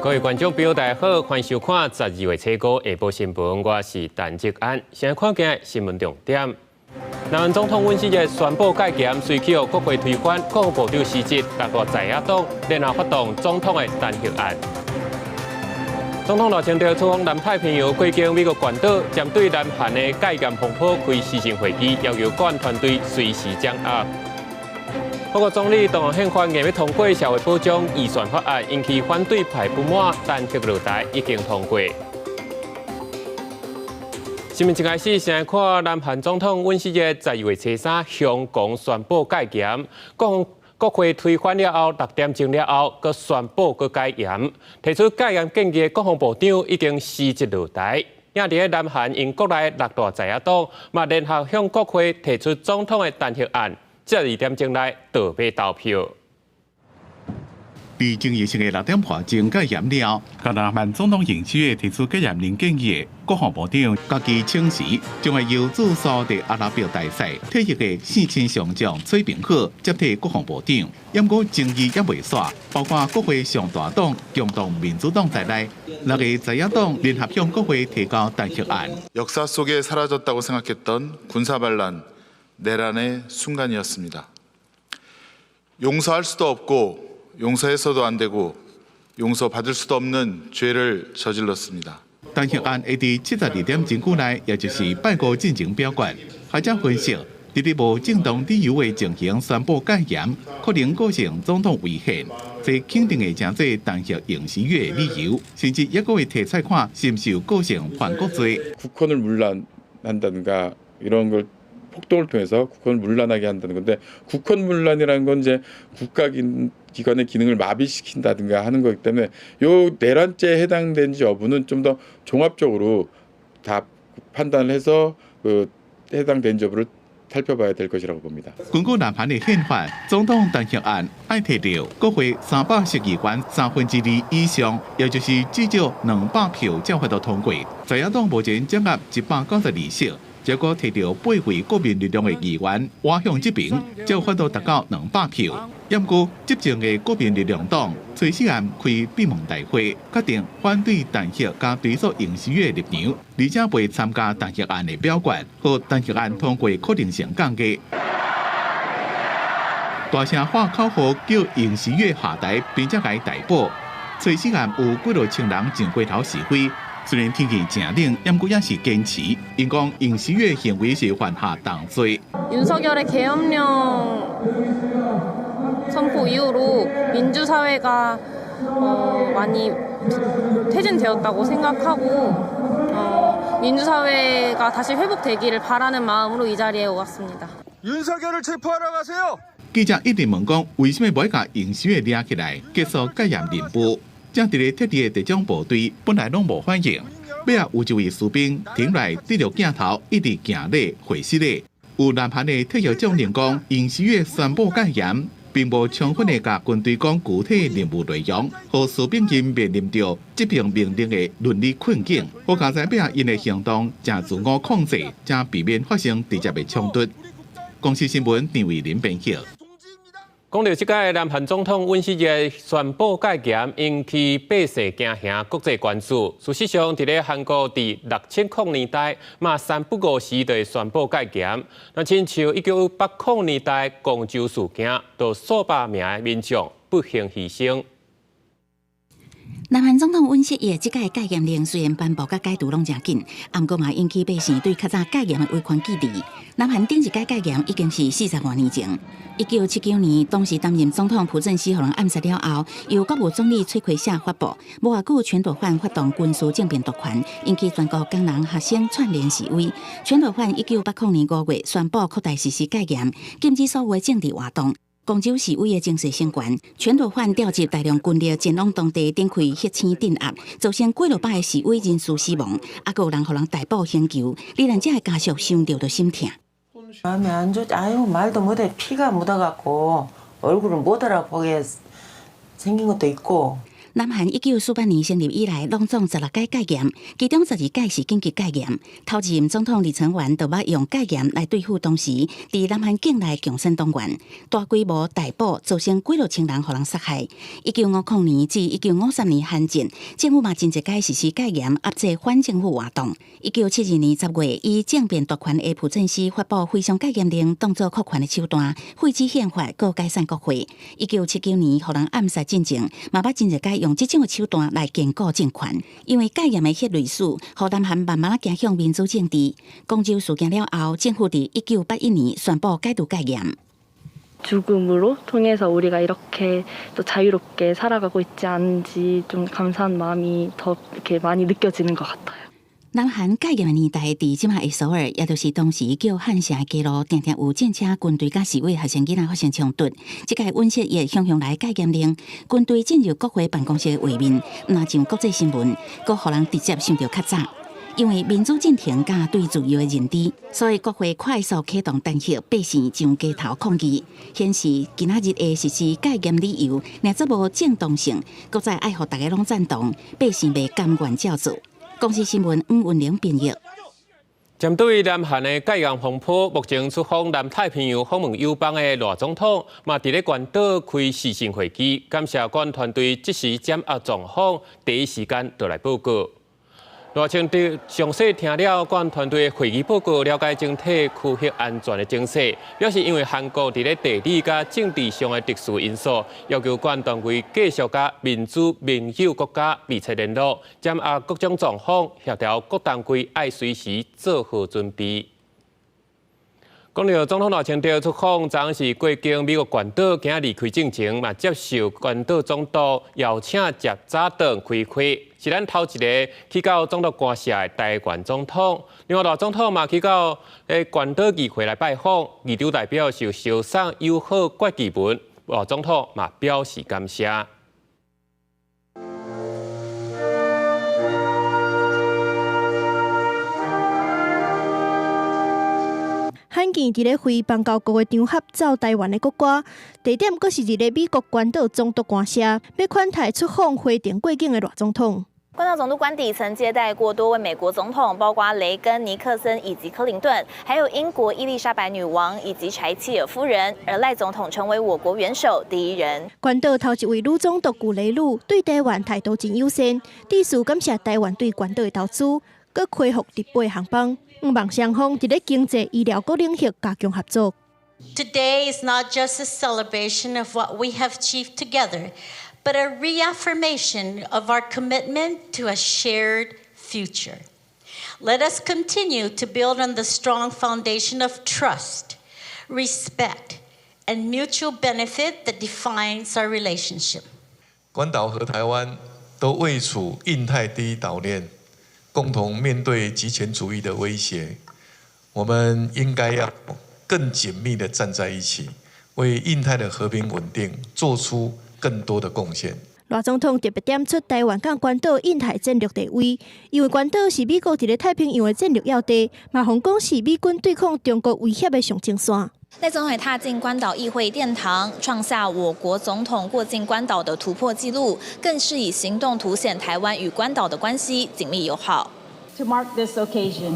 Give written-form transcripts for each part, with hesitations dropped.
各位觀眾朋友，大家好，歡迎收看12月初五下晡新聞，我是陳志安。先看今日新聞重點。南韓總統尹錫悅宣布戒嚴，隨予國會推翻，國防部長辭職，六大在野黨聯合發動總統的彈劾案。總統賴清德出訪南太平洋，過境美國關島，針對南韓的戒嚴風波開視訊會議，要求國安團隊隨時掌握。法國總理動用憲法硬欲通過社會保障預算法案，引起反對派不滿，彈劾落台已經通過。新聞一開始，先來看南韓總統尹錫悅12月初三向公宣布戒嚴，講國會推翻了後，6點鐘了後，閣宣布閣解嚴，提出戒嚴建議的國防部長已經辭職落台。也佇咧南韓𪜶國內六大在野黨嘛聯合向國會提出總統的彈劾案，12點鐘內就欲投票。佇爭議性的6點半鐘戒嚴了，南韓總統尹錫悅提出戒嚴令建議，國防部長共伊請辭，將會由駐沙特阿拉伯大使退役的四星上將崔炳赫接替國防部長。毋過爭議猶未煞，包括國會上大黨共同民主黨在內，六个在野黨聯合向國會提交彈劾案。 역사 속에 사라졌다고 생각했던 군사반란 내란의 순간이었습니다. 용서할 수도 없고 용서해서도 안 되고 용서받을 수도 없는 죄를 저질렀습니다. 彈劾案會佇72點鐘之內，也就是拜五進前表決。學者分析，佇咧無正當理由的情形宣布戒嚴，可能構成總統違憲，這肯定會成做彈劾尹錫悅的理由，甚至猶閣會提出看是毋是有構成叛國罪。 국헌을 문란한다든가 이런 걸 폭동을 통해서 국헌을 문란하게 한다는 건데 국헌 문란이라는 건 이제 국가 기관의 기능을 마비시킨다든가 하는 거기 때문에 요 내란죄에 해당되는지 여부는 좀 더 종합적으로 다 판단을 해서 그 해당된 여부를 살펴봐야 될 것이라고 봅니다. 根據南韓的憲法，總統彈劾案愛提著國會312議員2/3以上，也就是至少200票才有法度通過。在野黨目前掌握192席。結果提著八位國民力量的議員倚向這邊，才有法度達到200票。毋過執政的國民力量黨崔世安開閉門大會，決定反對彈劾佮追訴尹錫悅立場，而且袂參加彈劾案的表決，予彈劾案通過可能性降低。大聲喊口號叫尹錫悅下台，並且共伊逮捕。崔世安有幾落千人上街頭示威。雖然天氣誠冷，毋過也是堅持。𪜶講尹錫悅行為是犯下重罪。 윤석열의 계엄령 선포 이후로 민주사회가 많이 퇴진되었다고 생각하고 민주사회가 다시 회복되기를 바라는 마음으로 이 자리에 왔습니다. 윤석열을 체포하러 가세요. 記者一直問講，為啥物無共尹錫悅掠起來結束戒嚴任務？正佇咧撤離的特種部隊本來攏無反應，尾仔有一位士兵停來對著鏡頭一直行禮會失禮。有南韓的退役將領講，尹錫悅宣布戒嚴，並無充分的共軍隊講具體任務內容，予士兵𪜶面臨著執行命令的倫理困境。好佳哉尾仔𪜶的行動誠自我控制，才避免發生直接的衝突。公視新聞張偉林編輯。講著這擺南韓總統尹錫悅宣布戒嚴，引起百姓驚嚇，國際關注。事實上，佇咧韓國佇60年代嘛三不五時就會宣布戒嚴。若親像1980年代光州事件，就數百名的民眾不幸犧牲。南韓總統尹錫悅這擺戒嚴令雖然頒布佮解除攏誠緊，毋過嘛引起百姓對較早戒嚴的維權記憶。南韓頂一擺戒嚴已經是40外年前，1979年當時擔任總統朴正熙予人暗殺了後，由國務總理崔圭夏發布，無偌久全斗煥發動軍事政變奪權，引起全國工人學生串聯示威。全斗煥1980年5月宣布擴大實施戒嚴，禁止所有的政治活動。光州示威的情勢升懸，全斗煥調集大量軍力前往當地展開血腥鎮壓，造成幾落百个示威人士死亡，猶閣有人予人逮捕刑求，罹難者的家屬想著就心疼。 마음이 안 좋, 아유 말도 못해. 피가 묻어갖고 얼굴을 못 알아보게 생긴 것도 있고. 南韓1948年成立以來，攏總16屆戒嚴，其中12屆是緊急戒嚴。頭一任總統李承晚就捌用戒嚴來對付當時佇南韓境內共產黨員，大規模逮捕，造成幾落千人予人殺害。1950年至1953年韓戰，政府嘛真濟擺實施戒嚴，壓制反政府活動。1972年10月，以政變奪權的朴正熙發布非常戒嚴令，當做擴權的手段，廢止憲法，閣解散國會。1979年，予人暗殺進前，嘛捌真濟擺用這種的手段來堅固政權，因為戒嚴的血淚史，予南韓慢慢仔走向民主政治。光州事件了後，政府佇1981年宣布解除戒嚴。 죽음으로 통해서 우리가 이렇게 또 자유롭게 살아가고 있지 않은지 좀 감사한 마음이 더 이렇게 많이 느껴지는 것 같아요. 南韓戒嚴的年代，佇這馬的首爾，也就是當時叫漢城的街路，定定有戰車、軍隊佮示威學生囡仔發生衝突。這屆尹錫悅雄雄來戒嚴令，軍隊進入國會辦公室的畫面，毋但上國際新聞，閣予人直接想著較早。因為民主進程佮對自由的認知，所以國會快速啟動彈劾，百姓上街頭抗議，顯示今仔日的實施戒嚴理由，若這無正當性，閣再愛予大家攏贊同，百姓袂甘願照做。公視新聞吳文玲編譯。針對南韓的戒嚴風波，目前出訪南太平洋訪問友邦的賴總統，嘛佇咧關島開視訊會議，感謝國安團隊即時掌握狀況，第一時間就來報告。賴清德詳細聽了國安團隊的會議報告，了解整體區域安全的情勢，表示因為韓國佇咧地理佮政治上的特殊因素，要求國安單位繼續佮民主盟友國家密切聯絡，掌握各種狀況，協調各單位愛隨時做好準備。講著總統賴清德出訪，昨昏是過境美國關島，今仔離開進前嘛，接受關島總督邀請食早頓開會，是咱頭一个去到總督官舍的台灣總統。另外，賴總統嘛去到關島議會來拜訪，議長代表受相送友好決議文，賴總統嘛表示感謝。罕見佇咧非邦交國的場合奏台灣的國歌，地點閣是佇咧美國關島總督官舍，欲款待出訪花蓮過境的賴總統。關島總督官邸曾接待過多位美國總統，包括雷根、尼克森以及克林頓，還有英國伊麗莎白女王以及柴契爾夫人。而賴總統成為我國元首第一人。關島頭一位女總督古雷魯對台灣態度真友善，致辭感謝台灣對關島的投資，閣恢復直飛航班。望雙方佇咧經濟、醫療各領域加強合作。 Today is not just a celebration of what we have achieved together, but a reaffirmation of our commitment to a shared future. Let us continue to build on the strong foundation of trust, respect, and mutual benefit that defines our relationship. 關島和台灣都位處印太第一島鏈。共同面對極權主義的威脅，我們應該要更緊密地站在一起，為印太的和平穩定做出更多的貢獻。賴總統特別點出台灣佮關島印太戰略地位，因為關島是美國佇咧太平洋的戰略要地，嘛予人講是美軍對抗中國威脅的上前線。賴總統踏進關島議會殿堂，創下我國總統過境關島的突破紀錄，更是以行動凸顯台灣與關島的關係緊密友好。 To mark this occasion，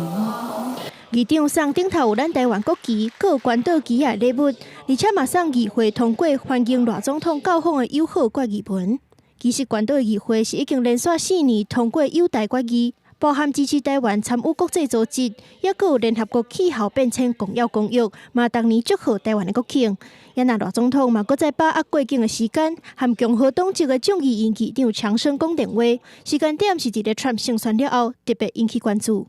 議長送頂頭有咱台灣國旗，閣有關島旗仔禮物，而且嘛送議會通過歡迎賴總統到訪的友好決議文。其實關島的議會是已經連續4年通過友台決議。包含支持台灣參與國際組織，抑閣有聯合國氣候變遷重要公約，嘛逐年祝賀台灣的國慶。也若賴總統嘛，閣再把握過境的時間，和共和黨籍的眾議院議長強生講電話，時間點是佇咧川普勝選了後，特別引起關注。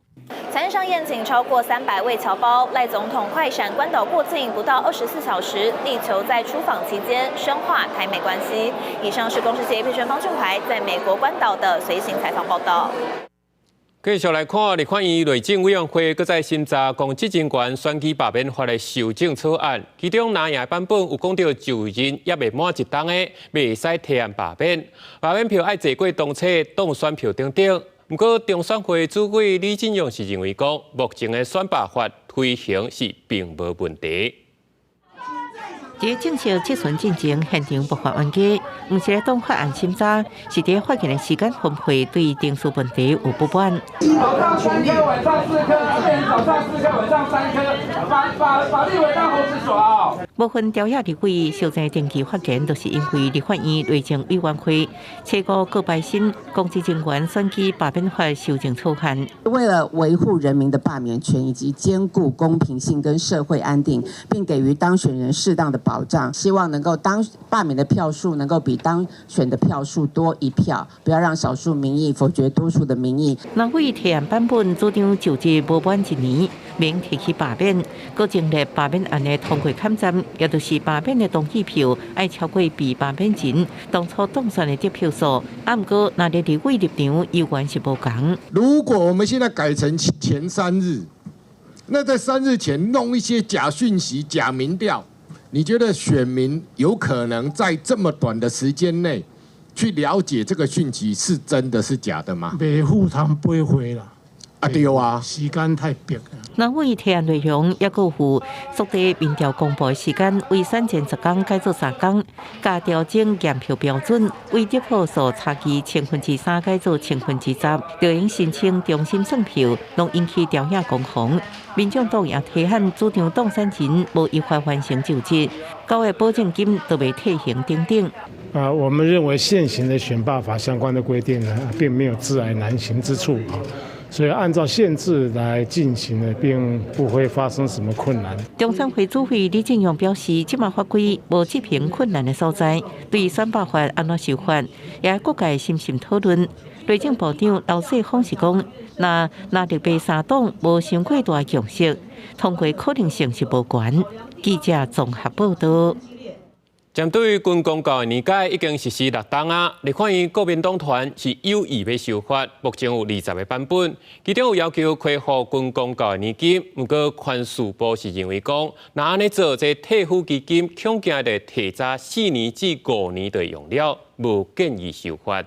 餐上宴請超過300位僑胞，賴總統快閃關島過境不到24小時，力求在出訪期間深化台美關係。以上是公視記者方俊懷在美國關島的隨行採訪報道。繼續來看，立法院內政委員會閣再審查公職人員選舉罷免法的修正草案，其中藍營版本有講著就任猶未滿一冬的，袂使提案罷免，罷免票愛坐過當冊當選票等等。毋過中選會主委李進勇是認為講，目前的選罷法推行是並無問題。佇正式質詢進前，現場爆發冤家，毋是來擋法案審查，是佇法院的時間分配對程序問題有不滿。早上三顆，晚上四顆，變成早上四顆，晚上三顆，把立委當猴子耍。部分朝野立委小爭登記發言，就是因為立法院內政委員會初五閣排審公職人員選舉罷免法修正草案。為了維護人民的罷免權以及兼顧公平性跟社會安定，並給予當選人適當的保障，希望能夠當罷免的票數能夠比當選的票數多一票，不要讓少數民意否決多數的民意。藍委提案版本主張就職無滿一年，免提起罷免，閣增列罷免案的通過坎站，也就是罷免的同意票愛超過被罷免人當初當選的得票數。啊，毋過若立委立場猶原是無仝。如果我們現在改成前3日，那在3日前弄一些假訊息、假民調，你覺得選民有可能在這麼短的時間內去了解這個訊息是真的是假的嗎？袂赴湯杯會啦。啊對啊，時間太迫。藍委提案內容抑閣有縮短民調公布的時間，為選前10天改做3天，加調整驗票標準，為得票數差距3%改做10%，就用申請重新算票，攏引起朝野攻防。民眾黨也提案主張當選人無依法完成就職，交的保證金都袂退還等等。啊，我們認為現行的選罷法相關的規定呢，並沒有窒礙難行之處。所以按照憲制來進行呢，並不會發生什麼困難。中選會主委李進勇表示，這馬法規無執行困難的所在，對選罷法按怎修法，也各界審慎討論。內政部長劉世芳是講，若藍綠白三黨無傷過大共識，通過可能性是無懸。記者綜合報道。針對軍公教的年改已經實施6冬啊，立法院國民黨團是有意欲修法，目前有20個版本，其中有要求恢復軍公教的年金，毋過權事部是認為講，若按呢做，這退撫基金恐驚得提早4年至5年就用了，無建議修法。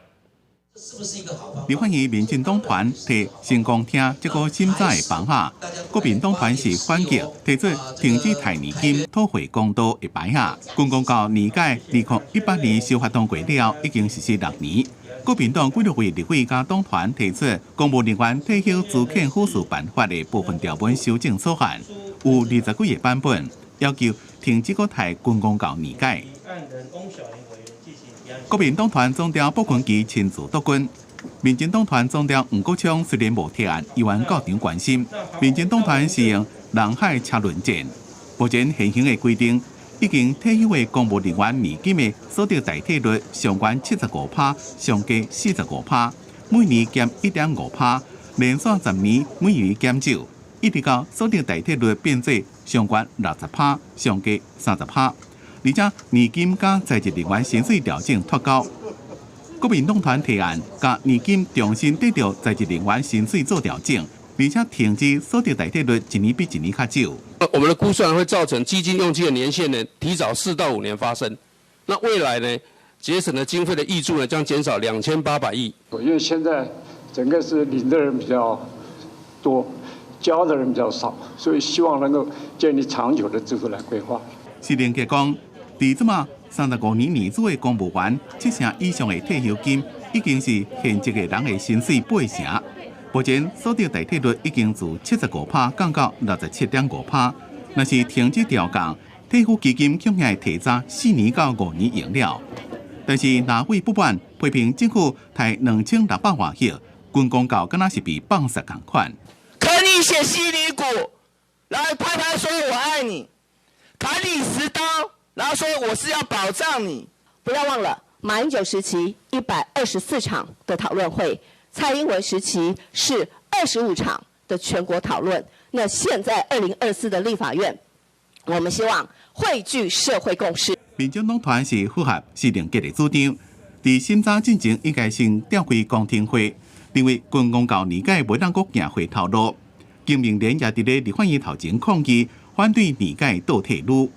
立法院民進黨團提成功聽這個審查的方法，國民黨團是反擊，提出停止提年金、討回公道的牌仔。軍公教年改2018年修法通過了，已經實施6年。國民黨幾多位立委佮黨團提出公務人員退休資遣撫恤辦法的部分條文修正草案，有20幾個版本，要求停止閣提軍公教年改。國民黨團總召傅崐萁親自督軍，民進黨團總召黃國昌雖然無提案，依然到場關心。民進黨團是用人海車輪戰，目前現行的規定，已經退休的公務人員年金的所得代替率上懸75%，上低45%，每年減1.5%，連續10年每年減少，一直到所得代替率變做上懸60%，上低30%。而且年金佮在職人員薪水調整脫鈎，國民黨團提案共年金重新對著在職人員薪水做調整，而且停止所得代替率一年比一年較少。我們的估算會造成基金用盡的年限呢，提早4到5年發生。那未來呢，節省的經費的挹注呢，將減少2800億。因為現在整個是領的人比較多，交的人比較少，所以希望能夠建立長久的制度來規劃。施玲傑講，佇這馬35年年資的公務員，七成以上的退休金已經是現職的人的薪水8成。目前所得代替率已經自75%降到67.5%。若是停止調降，退撫基金恐會提早4年到5年用了。但是藍委不滿，批評政府提2600外億，軍公教敢若是被放殺仝款。啃你血犀利骨，來拍拍說我愛你，砍你10刀。然後說我是要保障你，不要忘了馬英九時期124場的討論會，蔡英文時期是25場的全國討論。那現在2024的立法院，我們希望匯聚社會共識。民進黨團是符合施玲傑的主張，佇審查進前應該先召開公聽會，認為軍公教年改袂當閣行回頭路。經民聯也佇咧立法院頭前抗議，反對年改倒退嚕。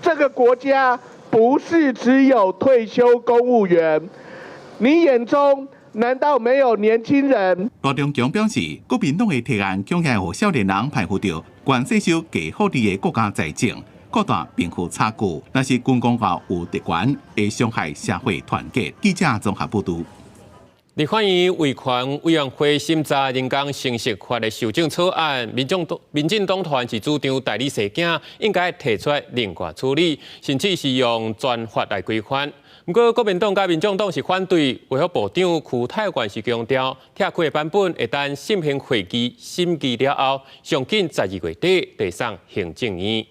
這個國家不是只有退休公務員，你眼中難道沒有年輕人？羅中強表示，國民黨的提案恐驚予少年人攀附著懸稅收低福利的國家財政，擴大貧富差距。若是軍公教有特權，會傷害社會團結。記者綜合報導。立法院維權委員會審查人工生殖法的修正草案，民進黨團是主張代理生囝應該提出另外處理，甚至是用專法來規範。毋過國民黨佮民眾黨是反對，衛福部長邱泰源是強調，拆開的版本會等審評會議審議了後，上緊12月底提送行政院。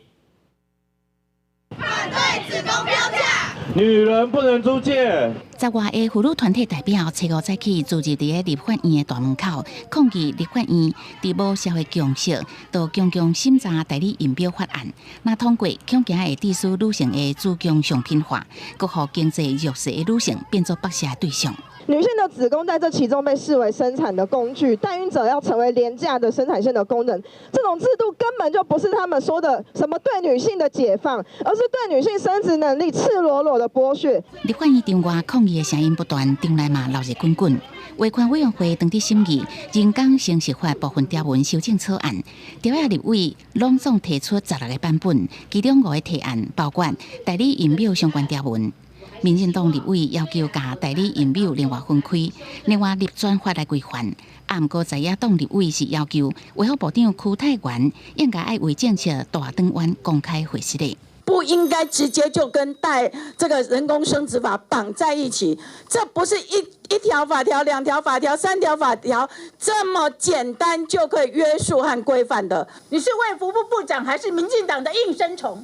反對子宮標價。女人不能租借。十外个婦女團體代表，初五早起聚集佇咧立法院的大門口，抗議立法院佇無社會共識，就強強審查代理孕母法案。若通過，恐驚會致使女性的子宮商品化，閣予經濟弱勢的女性變做剝削對象。女性的子宮在這其中被視為生產的工具，代孕者要成為廉價的生產線的工人，這種制度根本就不是他們說的什麼對女性的解放，而是對女性生殖能力赤裸裸的剝削。立法院場外抗議的聲音不斷，場內嘛鬧熱滾滾。維權委員會當佇審議人工生殖法部分條文修正草案，朝野立委攏總提出16個版本，其中五個提案包括代理孕母相關條文。民進黨立委要求共代理孕母另外分開，另外立專法來規範。啊，毋過在野黨立委是要求衛福部長邱泰源應該愛為政策大轉彎公開回實的。不應該直接就跟帶這個人工生殖法綁在一起，這不是一條法條、兩條法條、三條法條這麼簡單就可以約束和規範的。你是衛福部部長還是民進黨的應聲蟲？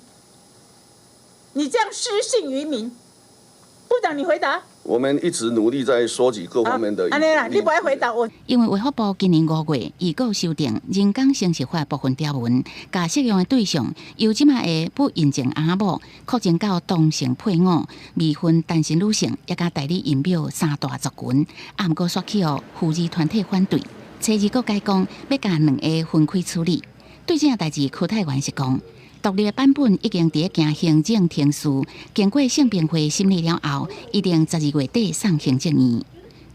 你這樣失信於民。部長，你回答。我們一直努力在收集各方面的。按呢啦，你無愛回答我。因為衛福部今年5月預告修訂人工生殖法部分條文，共適用的對象由這馬的不孕症翁仔某擴增到同性配偶、未婚單身女性，也佮代理孕母三大族群。啊，毋過煞去予婦兒團體反對，初二閣改講欲共兩个分開處理。對這件代誌，邱泰源是講，獨立的版本已經佇咧行行政程序，經過性平會審理了後，一定12月底送行政院。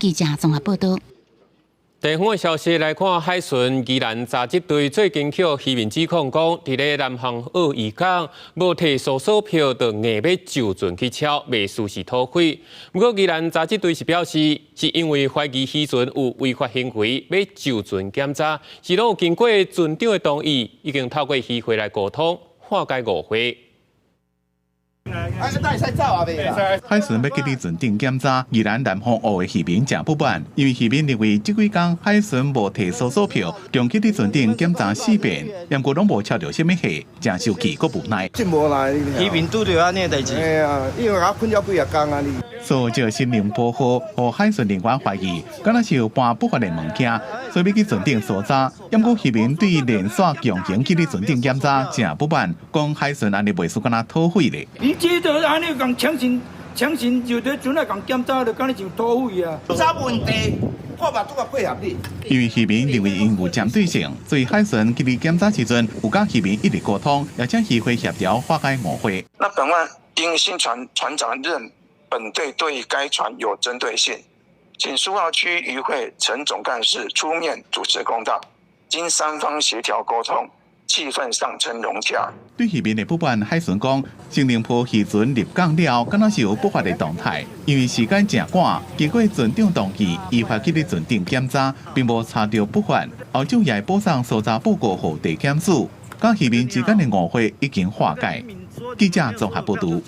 記者綜合報導。地方的消息來看，海巡宜蘭查緝隊最近予漁民指控講，佇咧南方澳漁港無提搜索票，就硬欲上船去抄，袂輸是土匪。毋過宜蘭查緝隊是表示，是因為懷疑漁船有違法行為，欲上船檢查，是攏有經過船長的同意，已經透過漁會來溝通，化解誤會。海巡欲去佇船頂檢查，宜蘭南方澳的漁民誠不滿，因為漁民認為這幾工海巡無提搜索票，強去佇船頂檢查四遍，毋過攏無抄著啥物貨，誠生氣閣無奈。真無奈，漁民拄著按呢代誌。嘿啊，因為我困了幾仔工啊你。所以這新聞報號，予海巡人員懷疑，敢若是有搬不法的物件，所以欲去船頂搜查。毋過漁民對連續強行去佇船頂檢查誠不滿，講海巡按呢袂輸敢若土匪咧。你這就按呢共強行強行就佇船內共檢查，就敢若像土匪啊！啥問題？我嘛拄仔配合你。因為漁民認為𪜶有針對性，所以海巡去佇檢查時陣有佮漁民一直溝通，也請漁會協調化解誤會。那本案因新船船長認本隊對該船有針對性，請蘇澳區漁會陳總幹事出面主持公道，經三方協調溝通，氣氛尚稱融洽。對漁民的不滿，海巡講，新寧波漁船入港了後，敢若是有不法的動態，因為時間誠趕，經過船長同意，依法去佇船頂檢查，並無查著不法，後續也會補送搜查報告予地檢署，佮漁民之間的誤會已經化解。記者綜合報導。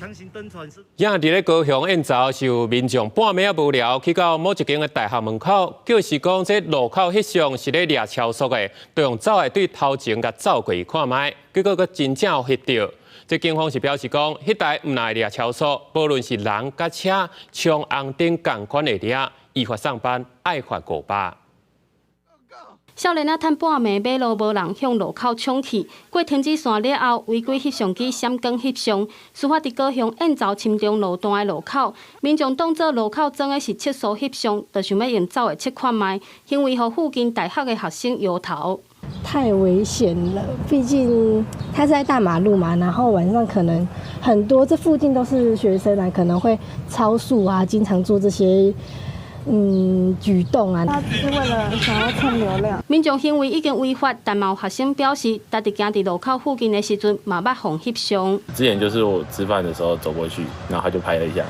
也佇咧高雄燕巢，是有民眾半暝仔無聊去到某一間的大學門口，就是講這路口翕相是咧掠超速的，就用走的對頭前共走過去看覓，結果閣真正予翕著。這警方是表示講，彼台毋但掠超速，無論是人佮車，衝紅燈仝款會掠，依法送辦，愛罰500。少年仔趁半暝馬路無人，向路口衝去，過停止線了後，違規翕相機閃光翕相。事發佇高雄燕巢深中路段的路口，民眾當做路口裝的是測速翕相，就想欲用走的測看覓，行為予附近大學的學生搖頭。太危險了，畢竟他是在大馬路嘛，然後晚上可能很多這附近都是學生啊，可能會超速啊，經常做這些。舉動啊。他只是為了想要蹭流量。民眾行為已經違法，但嘛有學生表示，家己行佇路口附近的時陣，嘛捌予翕相。之前就是我吃飯的時候走過去，然後他就拍了一下。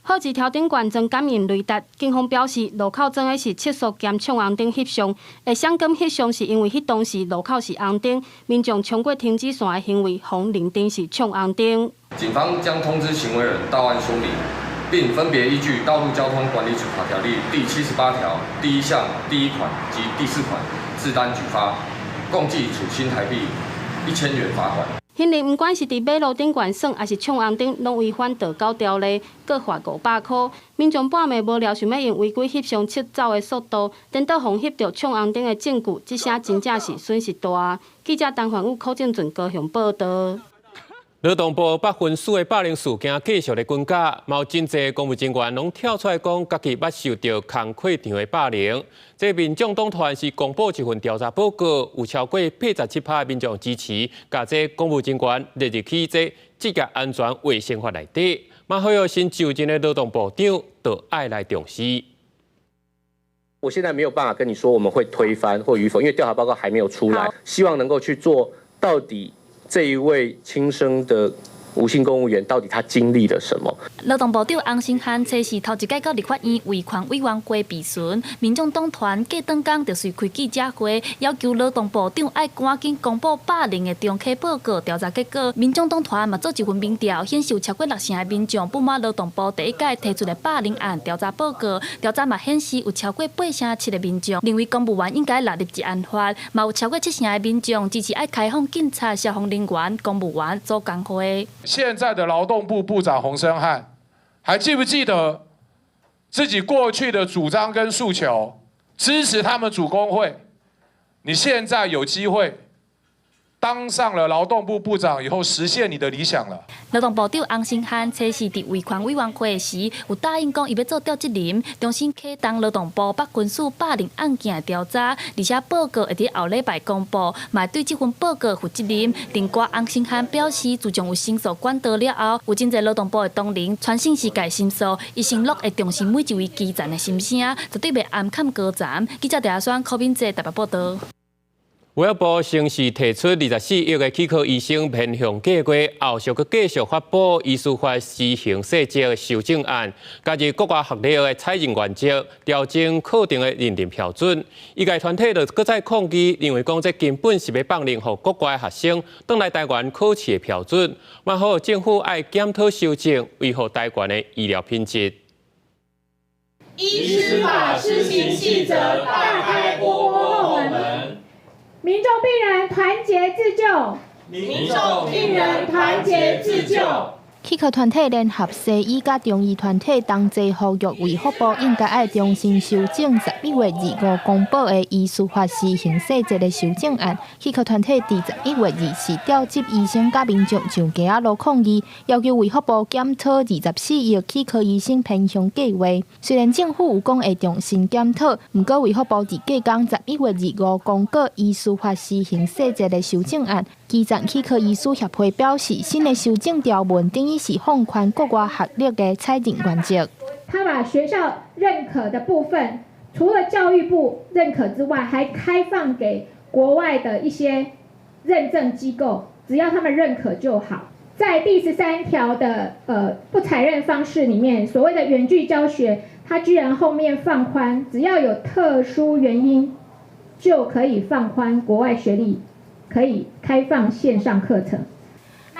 號誌頭頂懸裝感應雷達，警方表示路口裝的是測速兼衝紅燈翕相，會閃光翕相是因為彼當時路口是紅燈，民眾衝過停止線的行為，予認定是衝紅燈。警方將通知行為人到案說明，並分別依據《道路交通管理處罰條例》第78條第一項第一款及第四款自單舉發，共計處新台幣1000元罰款。顯然，毋管是佇馬路頂懸耍，抑是衝紅燈，攏違反道交條例，閣罰500箍。民眾半暝無聊，想欲用違規翕相測走的速度，顛倒予翕著衝紅燈的證據，這聲真正是損失大。記者陳焕宇、柯正俊高雄報導。勞動部北分署的霸凌事件繼續咧滾絞，嘛有真濟公務人員攏跳出來講，家己捌受著工課場的霸凌。這民眾黨團是公布一份調查報告，有超過87%的民眾支持，共這公務人員列入去這職業安全衛生法內底。嘛，呼籲新就任的勞動部長都愛來重視。我現在沒有辦法跟你說我們會推翻或與否，因為調查報告還沒有出來，希望能夠去做到底。這一位輕生的吳姓公務員到底他經歷了什麼？勞動部長洪申翰初四頭一擺到立法院維權委員會備詢，民眾黨團過轉工就隨開記者會，要求勞動部長愛趕緊公布霸凌的中期報告調查結果。民眾黨團嘛做一份民調，顯示有超過6成的民眾不滿勞動部第一屆提出的霸凌案調查報告。調查嘛顯示有超過8成7的民眾認為公務員應該納入職安法，嘛有超過7成的民眾支持愛開放警察、消防人員、公務員組工會。現在的勞動部部長洪申翰，還記不記得自己過去的主張跟訴求，支持他們組工會？你現在有機會當上了勞動部部長以後，實現你的理想了。勞動部長洪申翰初四佇維權委員會時，有答應講伊欲做調責任，重新啟動勞動部北分署霸凌案件的調查，而且報告會佇後禮拜公布，嘛對這份報告負責任。另外，洪申翰表示，自從有申訴管道了後，有真濟勞動部的同仁傳訊息共申訴，伊承諾會重視每一位基層的心聲，絕對袂暗崁高層。記者鄭阿選、柯敏哲台北報導。衛福部先是提出24億的齒科醫生偏向計畫，後續閣繼續發布醫師法施行細則修正案，加入國外學歷的採認原則，調整課程的認定標準。醫界團體就閣再抗議，認為講這根本是欲放任予國外學生轉來台灣考試的標準，嘛呼籲政府愛檢討修正，維護台灣的醫療品質。醫師法施行細則大開國後門。民眾病人團結自救。民眾病人團結自救。齒科團體聯合西醫佮中醫團體同齊呼籲衛福部應該愛重新修正11月25公布的醫師法施行細則的修正案。齒科團體佇11月24召集醫生佮民眾上街仔路抗議，要求衛福部檢討24億齒科醫生偏鄉計畫。雖然政府有講會重新檢討，毋過衛福部佇隔工11月25公告醫師法施行細則的修正案。基層齒科醫師協會表示，新的修正條文等於是放寬國外學歷的採認原則。他把學校認可的部分，除了教育部認可之外，還開放給國外的一些認證機構，只要他們認可就好。在第13條的不採認方式裡面，所謂的遠距教學，他居然後面放寬，只要有特殊原因，就可以放寬國外學歷。可以開放線上課程。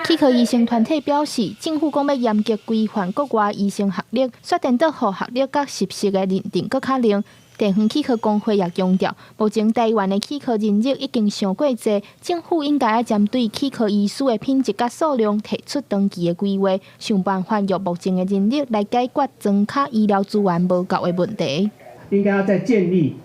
齒科醫生團體表示，政府講欲嚴格規範國外醫生學歷，煞顛倒予學歷佮實習的認定閣較靈。地方齒科公會也強調，目前台灣的齒科人力已經傷過濟，政府應該愛針對齒科醫師的品質佮數量提出長期的規劃，想辦法用目前的人力來解決莊跤醫療資源無夠的問題。應該要再建立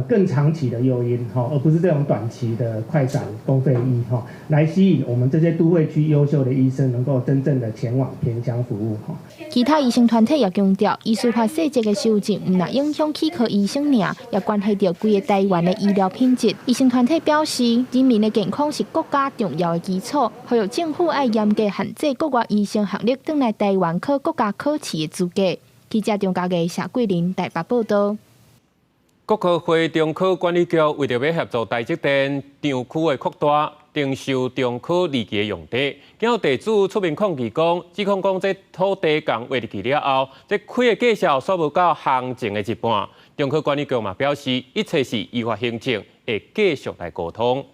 更長期的誘因，哈，而不是這種短期的快閃公費醫，哈，來吸引我們這些都會區優秀的醫生能夠真正的前往偏鄉服務，哈。其他醫生團體也強調，醫師法細則的修正，毋但影響齒科醫生爾，也關係著規个台灣的醫療品質。醫生團體表示，人民的健康是國家重要的基礎，呼籲政府愛嚴格限制國外醫生學歷轉來台灣考國家考試的資格。記者張家藝、謝桂林台北報道。國科會中科管理局為著欲協助台積電廠區的擴大，徵收中科二期的用地，結果地主出面抗議講，指控講這土地共劃入去了後，這開的價數煞無到行情的一半。中科管理局嘛表示，一切是依法行政，會繼續來溝通。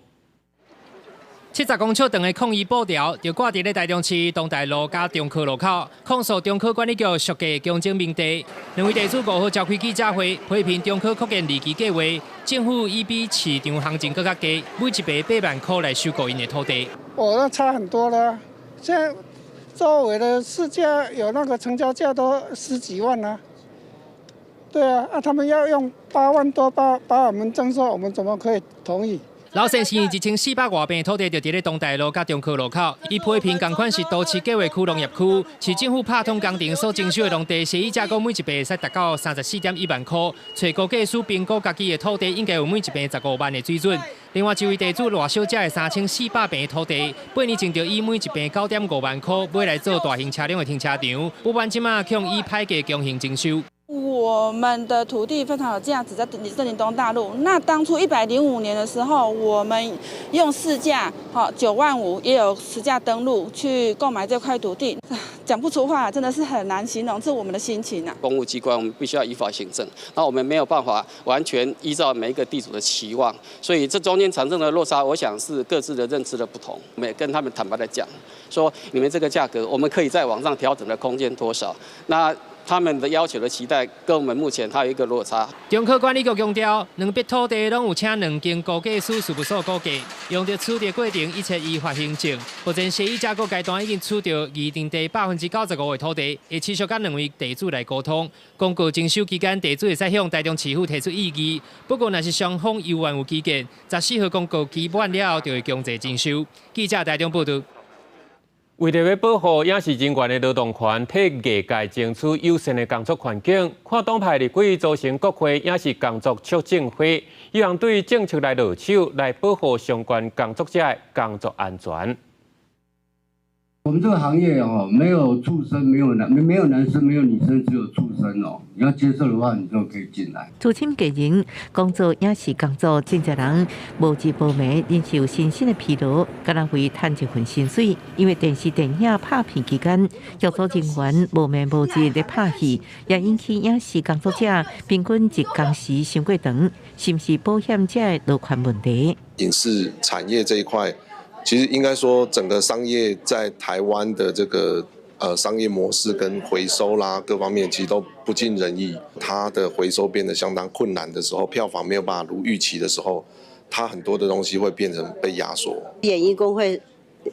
70公尺長的抗議布條就掛佇咧台中市東大路佮中科路口，控訴中科管理局俗價強徵民地。兩位地主5號召開記者會，批評中科擴建二期計畫，政府以比市場行情閣較低，每一坪8萬箍來收購𪜶的土地。哦，那差很多了。現在周圍的市價有那個成交價都十幾萬啊。對啊，啊，他們要用8萬多把我們徵收，我們怎麼可以同意？老先生1400外坪土地就佇咧東大路佮中科路口，伊批評仝款是都市計劃區農業區，市政府拍統工程所徵收的農地，協議價講每一坪會使達到34.1萬箍，揣估計師評估家己的土地應該有每一坪15萬的水準。另外一位地主賴小姐的3400坪土地，8年前就以每一坪9.5萬箍買來做大型車輛的停車場，不滿這馬卻以歹價強行徵收。我們的土地非常有價值，在森林東大路。那當初105年的時候，我們用市價，好9萬5，也有實價登錄去購買這塊土地，講不出話，真的是很難形容，這是我們的心情啊。公務機關我們必須要依法行政，那我們沒有辦法完全依照每一個地主的期望，所以這中間產生的落差，我想是各自的認知的不同。我們也跟他們坦白的講，說你們這個價格，我們可以再往上調整的空間多少？那他們的要求的期待跟我們目前還有一個落差。中科管理局強調，兩筆土地攏有請兩間估價師事務所估價，用地取得過程一切依法行政。目前協議價格階段已經取得預定地95%的土地，會持續佮兩位地主來溝通。公告徵收期間，地主會使向台中市府提出異議。不過，若是雙方猶原有歧見，14號公告期滿了後，就會強制徵收。記者台中報道。為著欲保護影視人員的勞動權，替藝界爭取友善的工作環境，跨黨派立委組成國會影視工作促進會，希望對政策來落手，來保護相關工作者的工作安全。我們這個行業哦，沒有畜生，沒有男，沒有男生，沒有女生，只有畜生哦。你要接受的話，你就可以進來。資深藝人工作影視工作，真濟人無日無暝，忍受身心的疲勞，敢若為賺一份薪水。因為電視電影拍片期間，劇組人員無暝無日咧拍戲，也引起影視工作者平均一工時傷過長，是毋是保險這個勞權問題？影視產業這一塊。其實應該說，整個商業在台灣的這個商業模式跟回收啦各方面，其實都不盡人意。它的回收變得相當困難的時候，票房沒有辦法如預期的時候，它很多的東西會變成被壓縮。演藝工會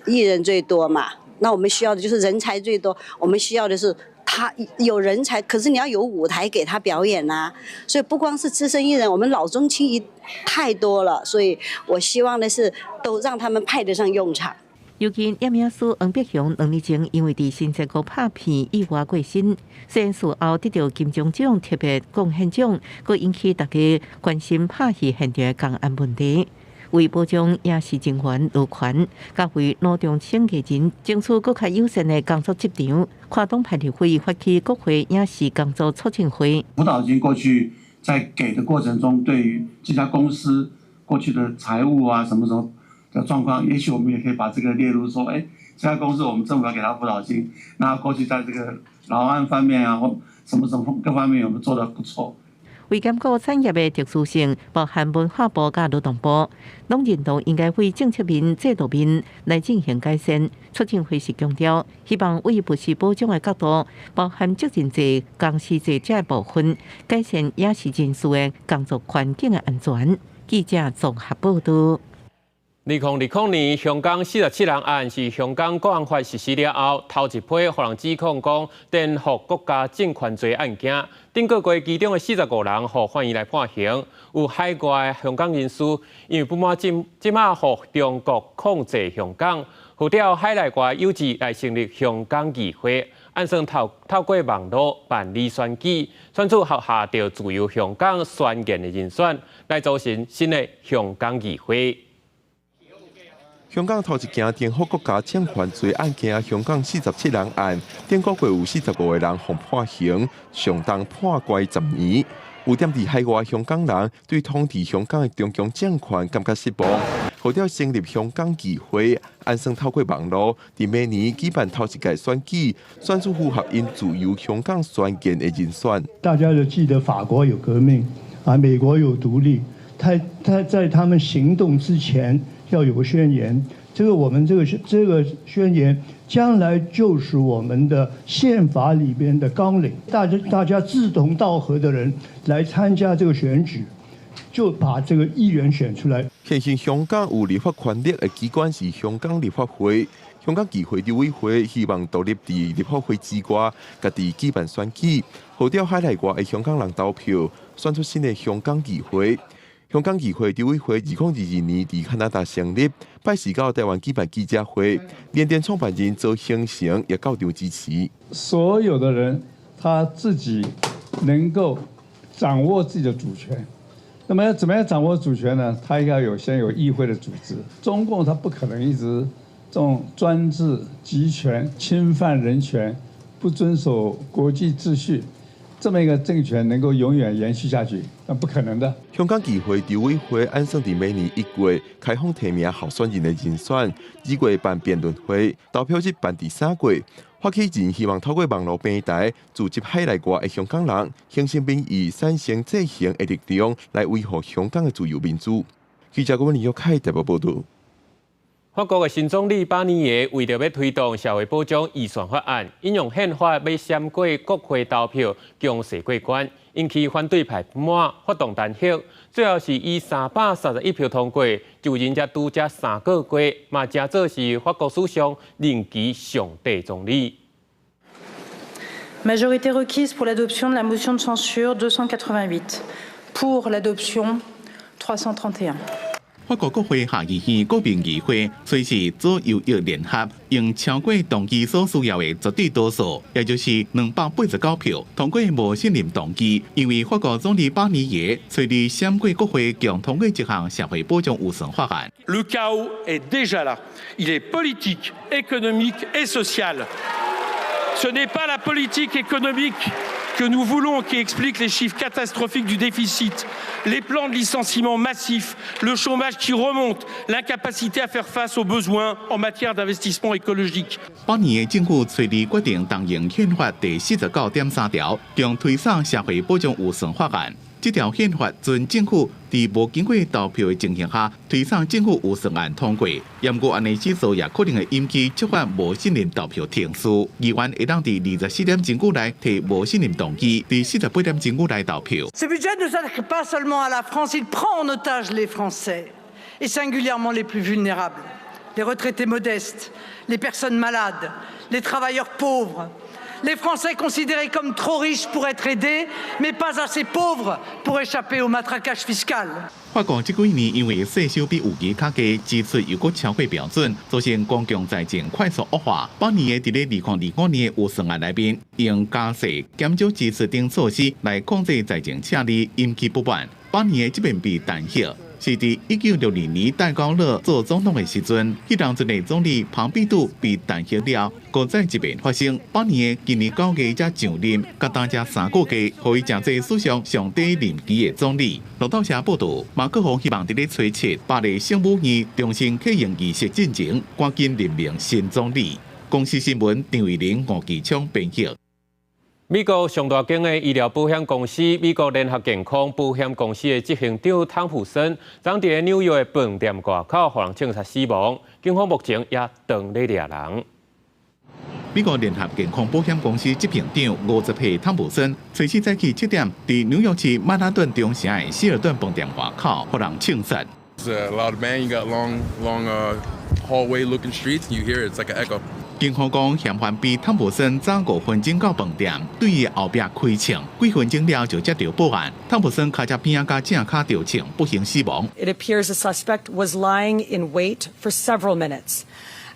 藝人最多嘛，那我們需要的就是人才最多，我們需要的是他有人才，可是你要有舞台給他表演啊。所以不光是資深藝人，我們老中青一太多了，所以我希望的是都讓他們派得上用場。尤其攝影師黃碧雄2年前因為佇新澤國拍片意外過身，雖然事後得到金鐘獎特別貢獻獎，閣引起大家關心拍戲現場的工安問題。為保障影視人員勞權，佮為老中青藝人爭取閣較友善的工作職場，跨黨派立委發起國會影視工作促進會。輔導金過去在給的過程中，對於這家公司過去的財務啊什麼什麼的狀況，也許我們也可以把這個列入說，哎，這家公司我們政府要給他輔導金，那過去在這個勞安方面啊，或什麼什麼各方面，我們做得不錯。為兼顧產業的特殊性，包含文化部佮勞動部，攏認同應該為政策面、制度面來進行改善。促進會時強調，希望為不實保障的角度，包含責任制、工時制這部分，改善影視人士的工作環境的安全。記者綜合報道。2020年，香港47人案是香港國安法實施了後，頭一批予人指控講顛覆國家政權罪案件。頂個月其中的45人予法院來判刑。有海外香港人士因為不滿這這馬予中國控制香港，號召海內外有志來成立香港議會，按算透過網路辦理選舉，選出合下著自由香港宣言的人選，來組成新的香港議會。香港頭一件顛覆國家政權罪案件，香港47人案，頂個月有45個人予判刑，上重判關10年。有踮佇海外香港人對統治香港的中共政權感覺失望，號召成立香港議會，按算透過網路，佇明年舉辦頭一屆選舉，選出符合𪜶自由香港宣言的人選。大家就記得法國有革命，啊，美國有獨立，他在他們行動之前，要有個宣言，這個我們這個宣言，將來就是我們的憲法裏邊的綱領。大家志同道合的人來參加這個選舉，就把這個議員選出來。現時香港有立法權力的機關是香港立法會，香港議會籌委會希望獨立佇立法會之外，家己舉辦選舉，號召海內外的香港人投票，選出新的香港議會。香港議會籌委會2022年佇加拿大成立，拜四到台灣舉辦記者會，聯電創辦人鄒幸成也到場支持。所有的人他自己能夠掌握自己的主權，那麼要怎麼樣掌握主權呢？他應該有先有議會的組織。中共他不可能一直這種專制集權、侵犯人權、不遵守國際秩序，這麼一個政權能夠永遠延續下去，那不可能的。香港議會籌委會按算佇明年1月開放提名候選人的人選，2月辦辯論會，投票日辦佇3月。發起人希望透過網路平台，組織海內外的香港人，形成民意，產生制衡的力量，來維護香港的自由民主。記者郭文玉開台北報導。法國的新總理巴尼耶為著欲推動社會保障預算法案，引用憲法欲閃過國會投票，強勢過關，引起反對派不滿，發動彈劾。最後是以331票通過，就任才拄才3個月，嘛成做是法國史上任期上短總理。 Majorité requise pour l'adoption de la motion de censure 288. Pour l'adoption 331. 法國國會下議院國民議會隨時左右翼聯合，用超過動議所需要的絕對多數，也就是289票，通過無信任動議。因為法國總理巴尼耶隨意閃過國會，強通過一項社會保障預算法案。 Le chaos est déjà là. Il est politique, économique et social. Ce n'est pas la politique économique que nous voulons qui explique les chiffres catastrophiques du déficit, les plans de licenciement massifs, le chômage qui remonte, l'incapacité à faire face aux besoins en matière d'investissement écologique. 巴尼耶政府隨意決定動用憲法第49.3條，強推送社會保障預算法案。這條憲法准政府佇無經過投票的情形下，推送政府預算案通過。毋過按呢制度也可能會引起觸發無信任投票程序。議員會當佇24點鐘以內提無信任動議，佇48點鐘以內投票。 Ce budget ne s'attaque pas seulement à la France, il prend en otage les Français, et singulièrement les plus vulnérables, les retraités modestes, les personnes malades, les travailleurs pauvres, les Français considérés comme trop riches pour être aidés, mais pas assez pauvres pour échapper au matraquage fiscal. 法國這幾年因為稅收比預期較低，支出又閣超過標準，造成公共財政快速惡化。巴尼耶佇咧2025年的預算案內面，用加稅、減少支出等措施來控制財政赤字，引起不滿。巴尼耶這遍被彈劾，是佇1962年戴高樂做總統的時陣，彼當陣的總理龐畢度被彈劾了，閣再一遍發生。巴尼耶今年9月才上任，佮當才3個月，予伊成做史上上短任期的總理。路透社報導，馬克宏希望佇咧初七巴黎聖母院重新啟用儀式進前，趕緊任命新總理。公視新聞張慧玲、吳繼昌編譯。美國上大間的醫療保險公司美國聯合健康保險公司的執行長湯普森，昨佇紐約的飯店外口，予人槍殺死亡。警方目前也當咧掠人。美國聯合健康保險公司執行長50歲湯普森，初四早起7點，佇紐約市曼哈頓中城的希爾頓飯店外口，予人槍殺。 It's a loud bang. You got long, long hallway-looking streets. You hear it, it's like an echo. 警方講，嫌犯比湯普森早5分鐘到飯店，對伊後壁開槍，幾分鐘了就接著報案。湯普森跤踭邊仔佮正跤著槍，不幸死亡。 It appears the suspect was lying in wait for several minutes.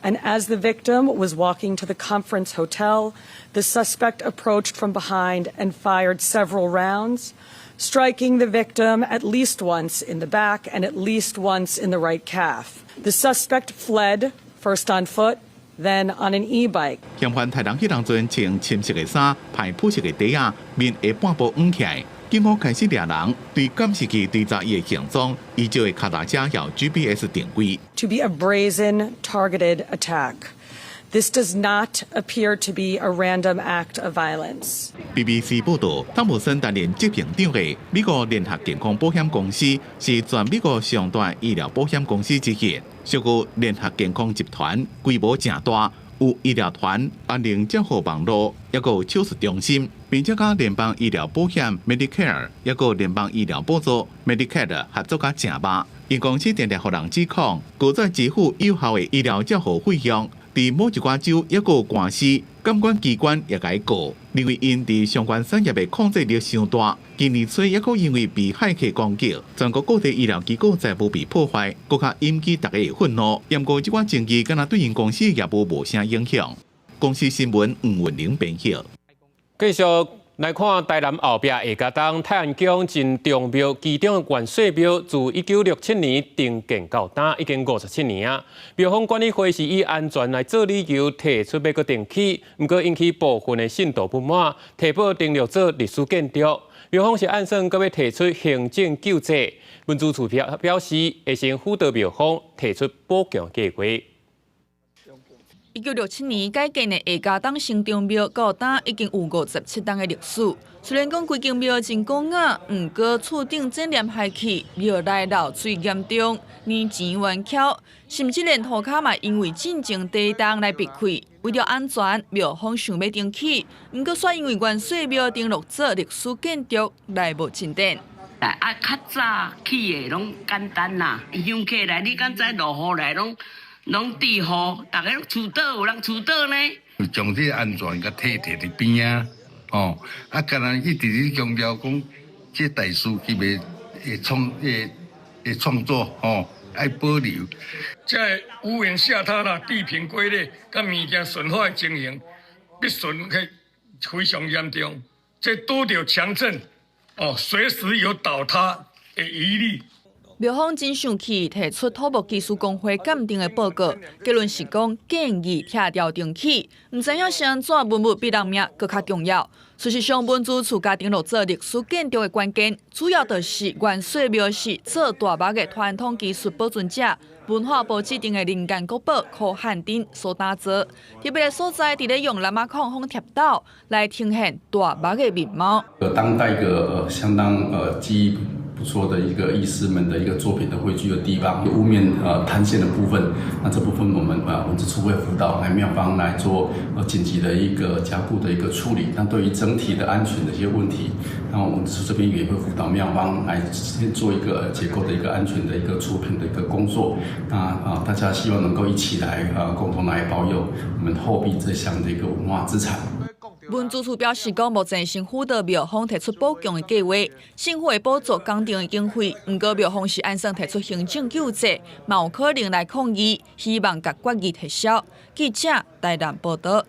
And as the victim was walking to the conference hotel, the suspect approached from behind and fired several rounds, Striking the victim at least once in the back and at least once in the right calf. The suspect fled first on foot, then on an e-bike. 嫌犯刣人彼當陣穿深色的衫、排普色的短仔，面下半部掩起來。警方開始掠人，對監視器追查伊的行蹤，伊就會跤踏車用 GPS 定位。 To be a brazen, targeted attack. This does not appear to be a random act of violence. BBC 報道，湯姆森擔任執行長的美國聯合健康保險公司是全美國上大醫療保險公司之一。屬於聯合健康集團，規模誠大，有醫療團、安寧照護網路，抑閣有手術中心，並且佮聯邦醫療保險 Medicare，抑閣有聯邦醫療補助 Medicaid 合作甲誠密。𪜶公司定定予人指控，拒絕支付有效的醫療照護費用。佇某一寡州抑閣有官司，監管機關也共伊告，認為𪜶佇相關產業的控制力傷大。今年初抑閣因為被駭客攻擊，全國各地醫療機構財務被破壞，閣較引起大家的憤怒。毋過這寡爭議，敢若對𪜶公司的業務無啥影響。公視新聞吳文玲編譯。繼續來看台南後壁下家東泰安宮真重廟，其中的元帥廟自1967年重建到今，已經57年啊。廟方管理會是以安全來做理由，提出欲閣重起，毋過引起部分的信徒不滿，提報登錄做歷史建築。廟方是按算閣欲提出行政救濟，文資處表示會先輔導廟方提出補強計劃。1967年改建的下家東成長廟，到今已經有57冬的歷史。雖然講規間廟真古雅，毋過厝頂整連害去，廟內漏水嚴重，年錢冤蹺，甚至連塗跤嘛因為進前地動來癟開。為著安全，廟方想欲重起，毋過煞因為元帥廟登錄做歷史建築來無進展。啊，較早起的攏簡單啦，香客來你敢知落雨來攏。攏滴雨，逐家攏厝倒有人厝倒呢。將這個安全共提佇邊仔，哦，啊，敢若一直咧強調講，這大師級的創作，吼，愛保留。這个屋檐下塌啦，地坪龜裂，佮物件損壞的情形，必損去非常嚴重。這拄著強震，哦，隨時有倒塌的疑慮。廟方真生氣，提出土木技師公會鑑定的報告，結論是講建議拆掉重起，毋知影是按怎文物比人命閣較重要。事實上，文資處共登錄做歷史建築的關鍵，主要就是元帥廟是做大木的傳統技術保存者，文化部指定的人間國寶柯漢丁所打造。特別的所在，佇咧用藍仔孔風貼斗來呈現大木的面貌。當代一個相當技藝不錯的一個藝師們的一個作品的匯聚的地方，屋面坍陷的部分，那這部分我們文資處會輔導來廟方來做緊急的一個加固的一個處理。那對於整體的安全的一些問題，那我們這邊也會輔導廟方來先做一個結構的一個安全的一個初評的一個工作。那啊，大家希望能夠一起來共同來保有我們後壁這項的一個文化資產。文資處表示講，目前先輔導廟方提出補強的計劃，政府會補助工程的經費。毋過廟方是按算提出行政救濟，嘛有可能來抗議，希望共決議撤銷。記者台南報道。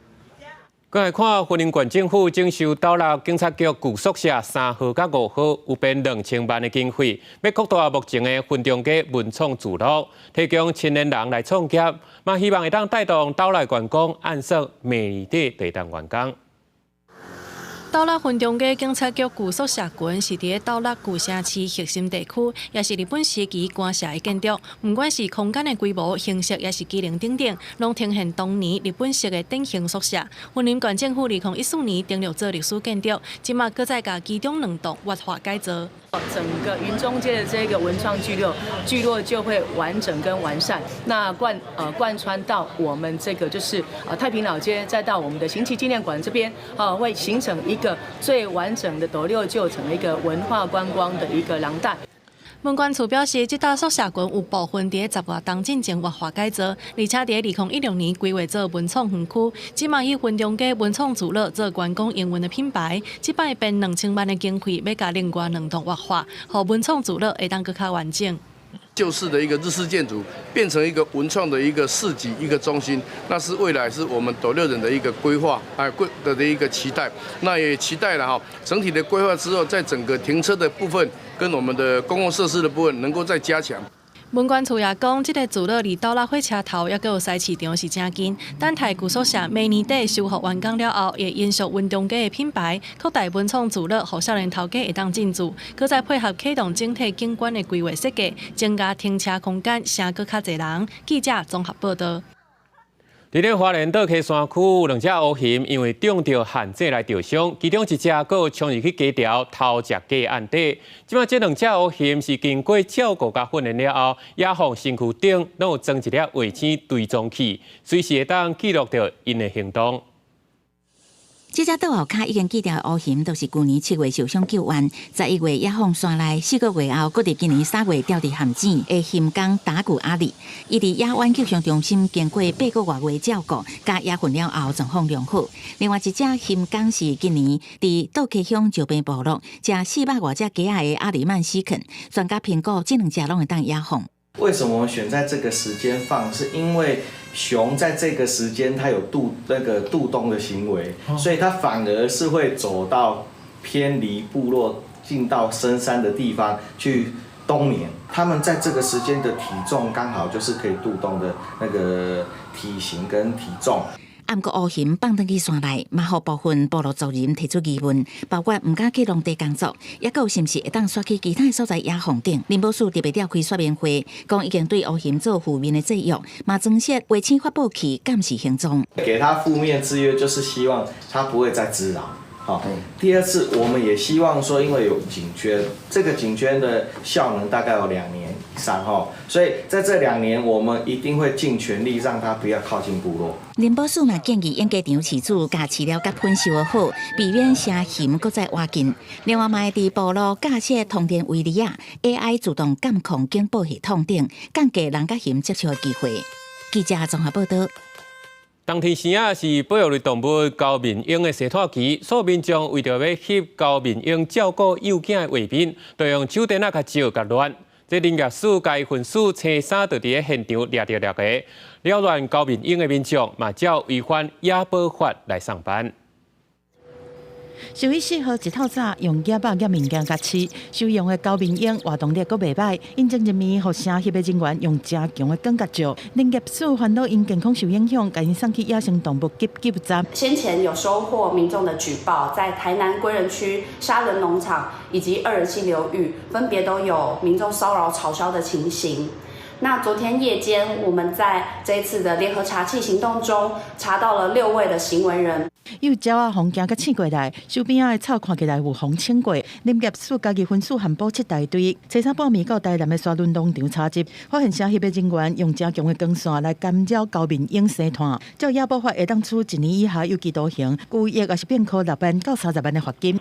閣來看，雲林縣政府徵收斗六警察局舊宿舍3號佮5號，有編2000萬的經費，欲擴大目前的雲中街文創聚落，提供青年人來創業，嘛希望會當帶動斗內觀光，按算明年底就會當完工。斗六雲中街警察局舊宿舍群是佇咧斗六舊城市核心地區，也是日本時期官舍的建築。毋管是空間的規模、形式，抑是機能等等，攏呈現當年日本式的典型宿舍。雲林縣政府2014年登錄做歷史建築，這馬閣再共其中兩棟活化改造。整個雲中街的這個文創聚落就會完整跟完善，那貫穿到我們這個就是太平老街，再到我們的行啟紀念館這邊，啊，會形成一個最完整的斗六舊城的一個文化觀光的一個廊帶。文管處表示，這棟宿舍群有部分佇咧10外冬進前活化改造，而且佇咧2016年規劃做文創園區，這馬以雲中街文創聚落做觀光營運的品牌。這擺編2000萬的經費，欲共另外兩棟活化，予文創聚落會當閣較完整。舊式的一個日式建築變成一個文創的一個市集一個中心，那是未來是我們斗六人的一個規劃，哎，規的一個期待。那也期待了哈，整體的規劃之後，在整個停車的部分跟我們的公共設施的部分能夠再加強。文管處也講，這个聚落離斗六火車頭，抑閣有菜市場是誠近。等待舊宿舍明年底修復完工了後，會延續文中街的品牌，擴大文創聚落，予少年頭家會當進駐。閣再配合啟動整體景觀的規劃設計，增加停車空間，吸閣較濟人。記者綜合報道。佇咧花蓮倒溪山區有兩隻烏熊，因為中著陷阱來著傷，其中一隻閣衝入去雞巢偷食雞甕底。這擺這兩隻烏熊是經過照顧佮訓練了後，野放身軀頂攏有裝一粒衛星追蹤器，隨時會當記錄著𪜶的行動。這隻倒後跤已經鋸掉的烏熊，就是舊年7月受傷救援，11月野放山內，4個月後，閣佇今年3月牢佇陷阱的熊公達古阿里，伊佇野灣救傷中心經過8個外月照顧，佮野訓了後狀況良好。另外一隻熊公是今年佇倒溪鄉石爿部落，食400外隻雞仔的阿里曼斯肯，專家評估這兩隻攏會當野放。為什麼我選在這個時間放？是因為熊在這個時間它有渡那個渡冬的行為，所以它反而是會走到偏離部落，進到深山的地方去冬眠。它們在這個時間的體重剛好就是可以渡冬的那個體型跟體重。毋過烏熊放轉去山內，嘛予部分部落族人提出疑問，包括毋敢去農地工作，抑閣有是毋是會當徙去其他所在野放等。林保署特別召開說明會，講已經對烏熊做負面的制約，嘛增設衛星發報器監視行蹤。給他負面制約，就是希望他不會再滋擾。好，第二次我們也希望說，因為有頸圈，這個頸圈的效能大概有2年以上哈，所以在這2年，我們一定會盡全力讓它不要靠近部落。林保署嘛建議養雞場飼主共飼料佮噴收好，避免蛇熊閣再倚近。另外，嘛會佇部落架設通電圍籬仔，AI 自動監控警報系統等，降低人佮熊接觸的機會。記者綜合報道。冬天生仔是保育類動物高面鷹的生態期，所以民眾為著欲翕高面鷹照顧幼囝的畫面，就用手電仔共照共亂。這林業署共分署青衫就佇咧現場掠著六個擾亂高面鷹的民眾，嘛照違反野保法來送辦。獸醫4號一透早用夾仔夾物件共飼，收容的高面鷹活動力閣袂䆀，𪜶前一暝予城翕的人員用誠強的光共照，林業署煩惱𪜶健康受影響，共𪜶送去野生動物急救站。先前有收獲民眾的舉報，在台南歸仁區沙崙農場以及二仁溪流域，分別都有民眾騷擾吵囂的情形。那昨天夜間，我們在這一次的聯合查緝行動中，查到了6位的行為人。幼鳥仔予驚共醒過來，樹邊仔的草看起來有予清過。林業署嘉義分署和保七大隊，初三半暝到台南的沙崙農場查緝，發現城翕的人員用誠強的光線來干擾高面鷹生湠，照野保法會當處1年以下有期徒刑，拘役抑是併科6萬到30萬的罰金。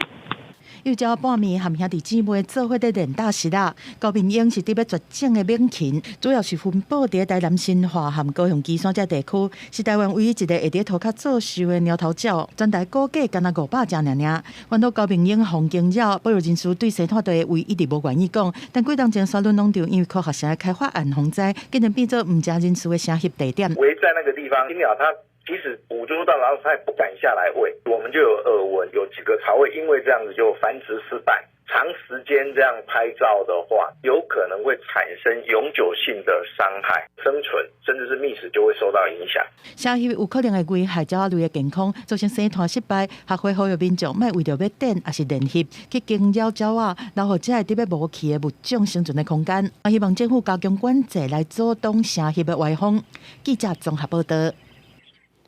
幼鳥半暝和兄弟姊妹做伙佇練膽石仔，高面鷹是佇欲絕種的猛禽，主要是分布佇台南新化和高雄旗山這地區，是台灣唯一一个會佇塗跤做岫的貓頭鳥。全台估計干焦500隻爾爾。煩惱高面鷹予驚擾，保育人士對生湠地的位一直無願意講。但幾冬前沙崙農場因為科學城的開發案洪災，竟然變做毋誠仁慈的城翕地點。圍在那個地方，鳥它即使捕捉到老鼠，它也不敢下來餵。我們就有耳聞，有幾個巢位因為這樣子就繁殖失敗。長時間這樣拍照的話，有可能會產生永久性的傷害，生存甚至是覓食就會受到影響。城翕有可能會危害鳥仔類的健康，造成生湠失敗。學會呼籲民眾莫為著欲電抑是練翕去驚擾鳥仔，留予這个佇欲無去的物種生存的空間。希望政府加強管制來阻擋城翕的歪風。記者綜合報道。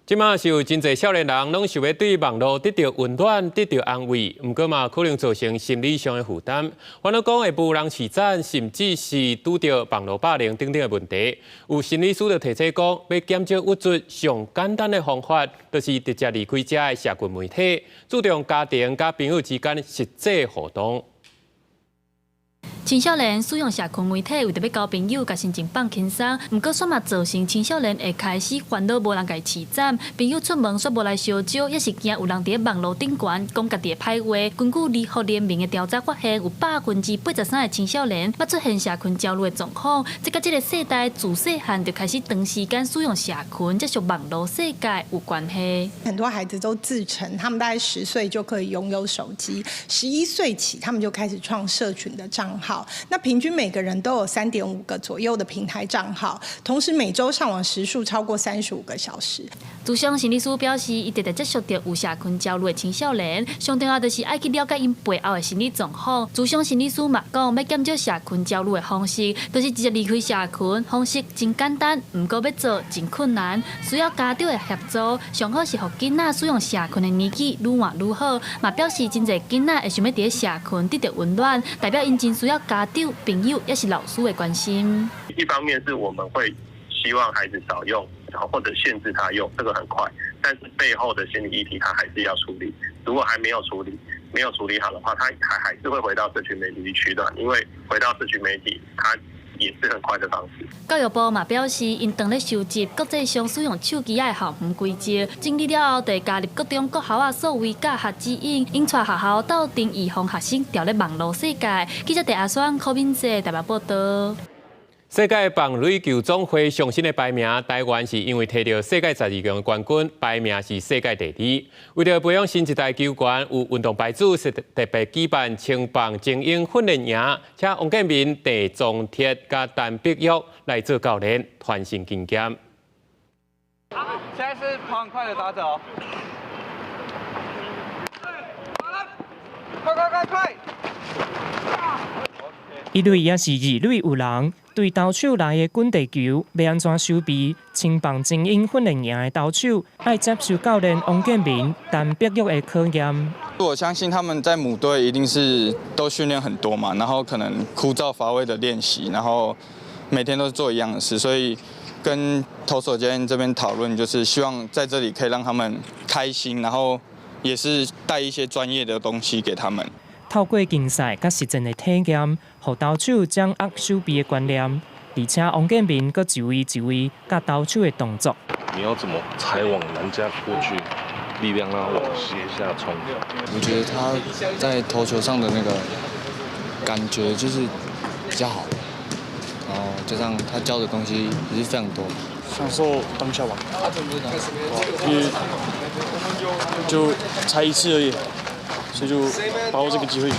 這馬是有真濟少年人攏想欲對網路得著溫暖、得著安慰，毋過嘛可能造成心理上的負擔。煩惱講會無人飼讚，甚至是拄著網路霸凌等等的問題。有心理師就提醒講，欲減少鬱卒，上簡單的方法，就是直接離開這的社群媒體，注重家庭佮朋友之間實際互動。青少年使用社群媒體，為著欲交朋友，共心情放輕鬆。毋過，煞嘛造成青少年會開始煩惱，無人共伊飼讚，朋友出門煞無來相招，抑是驚有人佇咧網路頂懸講家己的歹話。根據兒福聯盟的調查發現，有83%的青少年捌出現社群焦慮的狀況。這佮這个世代自細漢就開始長時間使用社群，接觸網路世界有關係。很多孩子都自稱，他們大概10歲就可以擁有手機，11歲起他們就開始創社群的賬號。那平均每個人都有3.5個左右的平台賬號，同時每週上網時數超過35個小時。諮商心理師表示，伊常常接觸著有社群焦慮的青少年，上重要就是愛去了解𪜶背後的心理狀況。諮商心理師嘛講，欲減少社群焦慮的方式，就是直接離開社群，方式真簡單，毋過欲做真困難，需要家長的協助。上好是予囡仔使用社群的年紀愈晚愈好。嘛表示真濟囡仔會想欲佇咧社群得著溫暖，代表𪜶真需要家長、朋友抑是老師的關心。一方面是我們會希望孩子少用，然後或者限制他用，這個很快。但是背後的心理議題，他還是要處理。如果還沒有處理，沒有處理好的話，他還是會回到社群媒體去取暖，因為回到社群媒體，他也是很快的方式。教育部嘛表示，𪜶正咧收集國際上使用手機仔的校園規則，整理了後，會加入國中國校仔數位教學指引，𪜶帶學校鬥陣預防學生掉入網路世界。記者鄭阿雙、柯敏哲台北報導。世界棒壘球總會上新的排名，台灣是因為提著世界12強的冠軍，排名是世界第二。為著培養新一代球員，有運動牌子是特別舉辦青棒精英訓練營，請王建民、鄭宗哲佮陳碧玉來做教練，傳承經驗。現在是跑很快的打者哦！快快快快！一壘抑是二壘有人，對投手來的滾地球，欲按怎守備？青棒精英訓練營的投手愛接受教練王建民、陳碧玉的考驗。我相信他們在母隊一定是都訓練很多嘛，然後可能枯燥乏味的練習，然後每天都是做一樣的事，所以跟投手教練這邊討論，就是希望在這裡可以讓他們開心，然後也是帶一些專業的東西給他們。透過競賽佮實戰的體驗，予投手掌握守備的觀念，而且王建民閣一位一位教投手的動作。你要怎麼踩往南家過去，力量讓他往斜下衝。我覺得他在投球上的那個感覺就是比較好，然後加上他教的東西也是非常多。享受當下吧，因為就才一次而已。所以就把握這個機會。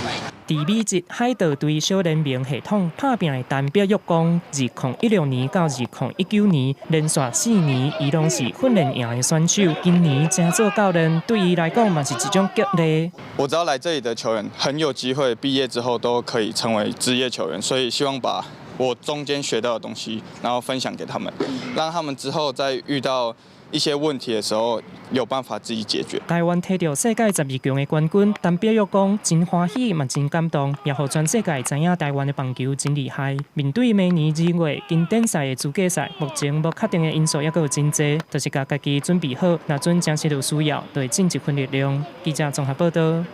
佇美職海盜隊小聯盟系統拍拚的陳碧玉講，2016年到2019年連續4年，伊攏是訓練營的選手。今年成做教練，對伊來講嘛是一種激勵。我知道來這裡的球員很有機會畢業之後都可以成為職業球員，所以希望把我中間學到的東西，然後分享給他們，讓他們之後再遇到一些問題的時候，有辦法自己解決。台灣提著世界12強的冠軍，陳碧玉講真歡喜嘛，真感動，也予全世界知影台灣的棒球真厲害。面對明年2月經典賽的資格賽，目前無確定的因素猶閣有真濟，就是共家己準備好，若準真實有需要，就會盡一份力量。記者綜合報導。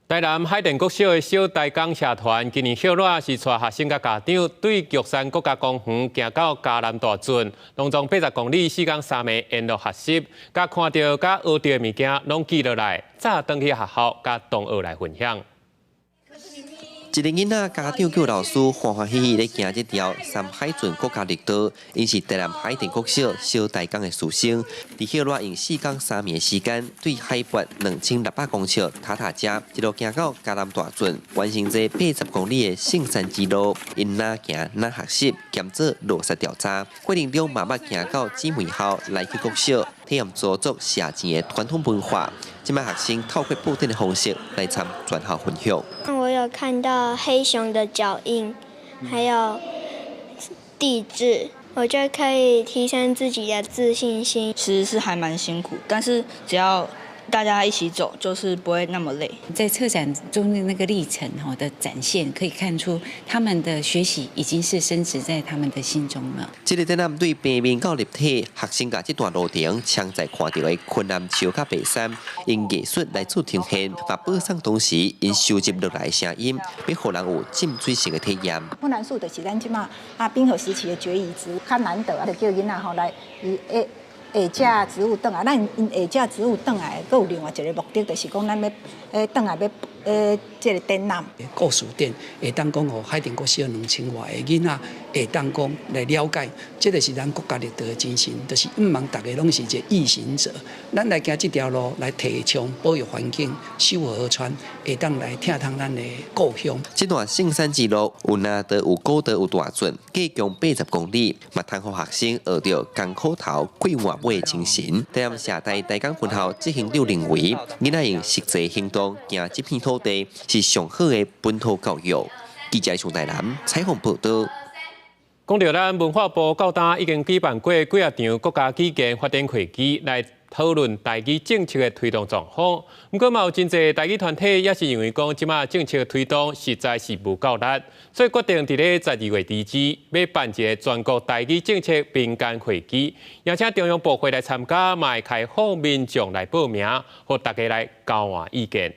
台南海淀國小的小台江社團今年歇熱是帶學生佮家長對玉山國家公園行到嘉南大圳，當中80公里4工3暝沿路學習，共看著佮學著的物件攏記落來，早轉去學校佮同學來分享。一个囡仔家長佮老師歡歡喜喜咧行這條三海圳國家綠道，𪜶是台南海淀國小小台江的師生，佇歇熱用4工3暝的時間，對海拔2600公尺塔塔遮一路行到嘉南大圳，完成這80公里的聖山之路。𪜶若行若學習，兼做落雪調查，過程中嘛捌行到姊妹校來去國小，體驗鄒族社錢的傳統文化。這擺學生透過布展的方式來參全校分享。我有看到黑熊的腳印，還有地質，我覺得可以提升自己的自信心。其實是還蠻辛苦，但是只要大家一起走，就是不會那麼累。在策展中的那個歷程吼的展現，可以看出他們的學習已經是深植在他們的心中了。這個展覽對平面到立體，學生共這段路程常在看著的昆南樹佮白杉，用藝術來做呈現，嘛播送同時𪜶收集落來的聲音，欲予人有浸水式的體驗。昆南樹就是咱這馬啊冰河時期的孑遺植物，較難得啊，就叫囡仔吼來伊會食植物轉來，咱𪜶會食植物轉來，閣有另外一個目的，就是講咱欲轉來欲這個展覽。故事展會當講予海淀國小2000外个囡仔會當講來了解，這個是咱國家綠道的精神，就是毋茫逐个攏是一個毅行者。咱來行這條路來提倡保育環境、守護河川，會當來疼痛咱的故鄉。這段聖山之路有林道、有古道、有大圳，計共80公里，嘛通予學生學著艱苦頭、過活尾的精神。台南社大台江分校執行長認為，囡仔用實際行動行這片土地，是上好的本土教育。記者上台南採訪報導。講著咱文化部到今已經舉辦過幾仔場國家語言發展會議來討論台語政策的推動狀況。毋過嘛有真濟台語團體也是認為講，這馬政策推動實在是無夠力，所以決定佇咧12月22欲辦一個全國台語政策民間會議，邀請中央部會來參加，嘛會開放民眾來報名，予大家來交換意見。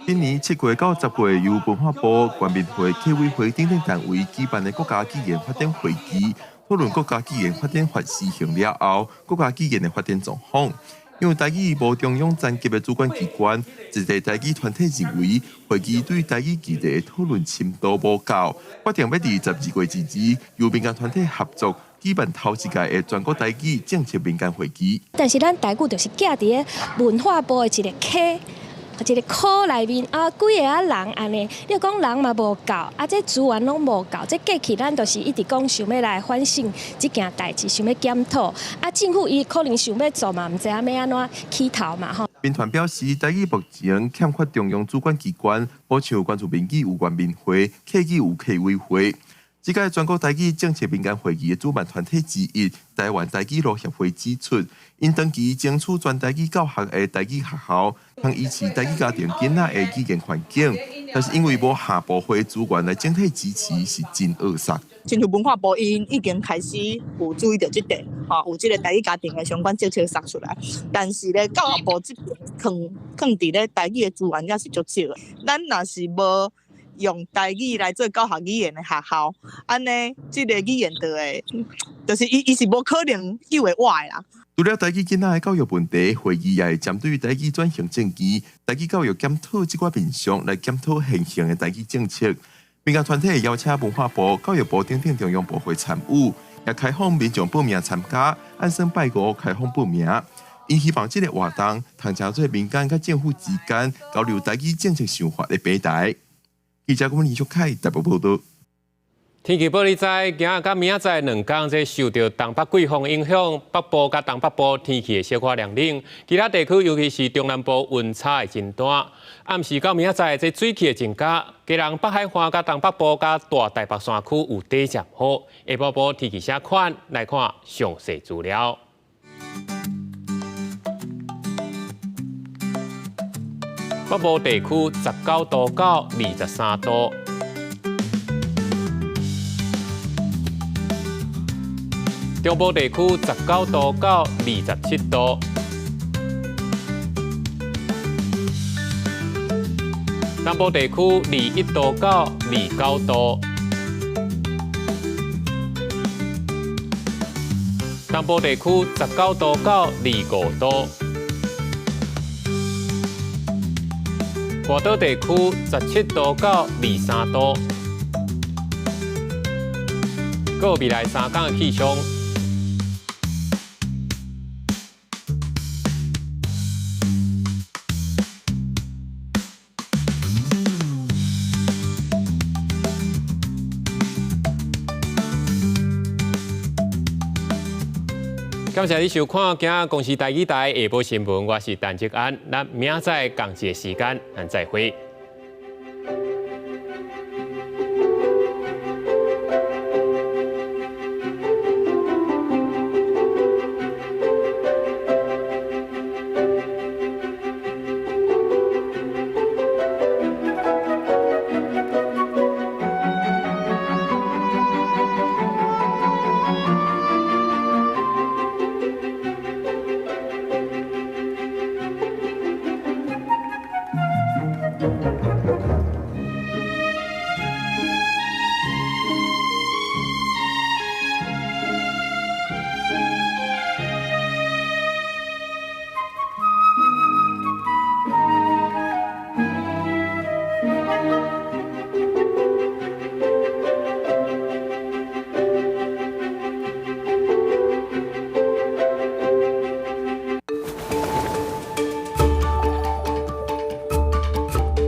今年7月到10月，由文化部、原民會、客委會等等單位舉辦的國家語言發展會議，討論國家語言發展法施行了後，國家語言的發展狀況。因為台語無中央層級的主管機關，一個台語團體認為，會議對台語議題的討論深度無夠，決定欲佇12月22由民間團體合作舉辦頭一屆的全國台語政策民間會議。但是咱台語就是寄佇咧文化部的一个殼。一个箍內面啊，幾个仔人按呢，你講人嘛無夠，啊，這資源攏無夠，這過去咱就是一直講想欲來反省這件代誌，想欲檢討，啊，政府伊可能想欲做嘛，毋知影欲按怎起頭嘛吼。民團表示，台語目前欠缺中央主管機關，無像原住民語有原民會，客語有客委會。這屆全國台語政策民間會議的主辦團體之一，台灣台語路協會指出，𪜶長期爭取全台語教學的台語學校，通維持台語家庭囡仔的語言環境，但是因為無下部會資源來整體支持，是真扼殺。親像文化部𪜶已經開始有注意著這點，吼，有這个台語家庭的相關政策送出來，但是咧教育部這邊囥囥佇咧台語的資源也是足少的。咱若是無用台語來做教學語言的學校，按呢，這个語言就會，就是伊伊是無可能救會活的啦。除了台語囡仔的教育問題，會議也會針對台語轉型正義、台語教育檢討這寡面向來檢討現行的台語政策。民間團體會邀請文化部、教育部等等中央部會參與，也開放民眾報名參加，按算拜五開放報名。𪜶希望這个活動通成做民間佮政府之間交流台語政策想法的平台。記者郭林淑凱台北報導。天氣報你知，今仔佮明仔載兩工，這受著東北季風影響，北部佮東北部天氣會小可涼冷，其他地區尤其是中南部溫差會真大。暗時到明仔載，這水氣會增加，基隆北海岸佮東北部佮大台北山區有短暫雨。下晡晡天氣啥款？來看詳細資料。北部地區19度到23度，中部地區19度到27度，南部地區21度到29度，東部地區19度到25度。外島地區17度到23度，閣有未來三工的氣象。感謝你收看今仔公視台語台下晡新聞，我是陳志安，咱明仔載仝一个時間，咱再會。